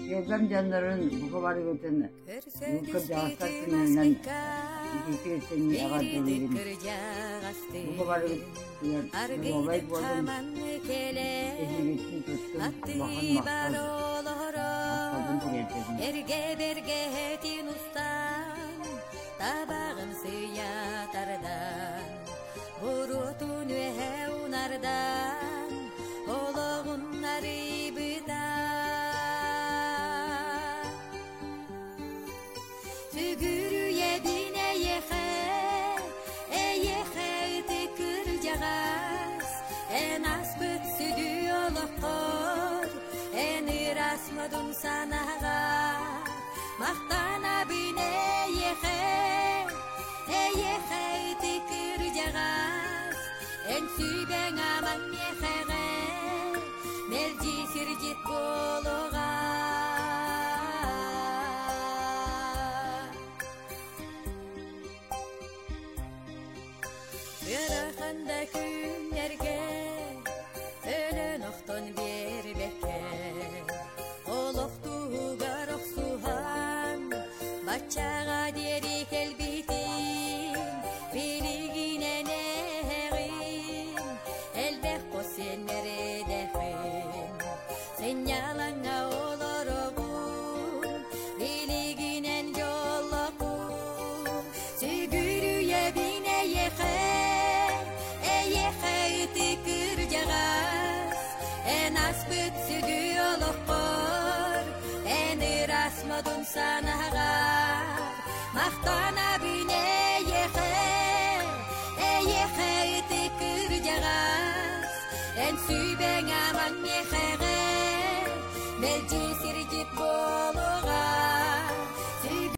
Түөлбэм дьоннорун бука барыгытын бу кырдьаҕастар күннэринэн итиитик-истиҥник эҕэрдэлиибин. Бука барыгытыгар доруобай буолуҥ, эһигиттэн туттун улахан махтал, махталбын тириэрдэбин. Табаҕын сыйа тардан, буруотун үөһэ унардан, олоҕун арыйбыта. Сүгүрүйэбин эйиэхэ, эйиэхэ ытык кырдьаҕас, эн аспыт сүдү олоххор, эн ыраас модун санааҕа, Махтанабын эйиэхэ, эйиэхэ ытык кырдьаҕас, эн сүбэҥ амаҥ миэхэҕэ, мэлдьи сирдьит буолуоҕа. Ыарахан да күннэргэ өлөн охтон биэрбэккэ, олох туһугар охсуһан, баччаҕа диэри кэлбитин, билигинэн эһэҕин, элбэх хос сиэннэридэхин, сынньалаҥҥа олоробун, билигинэн дьоллоохпун. Сүгүрүйэбин эйиэхэ, эйиэхэ ытык кырдьаҕас, эн аспыт сүдү олоххор, эн ыраас модун санааҕар, махтанабын эйиэхэ, эйиэхэ ытык кырдьаҕас, эн сүбэҥ амаҥ миэхэҕэ, мэлдьи сирдьит буол.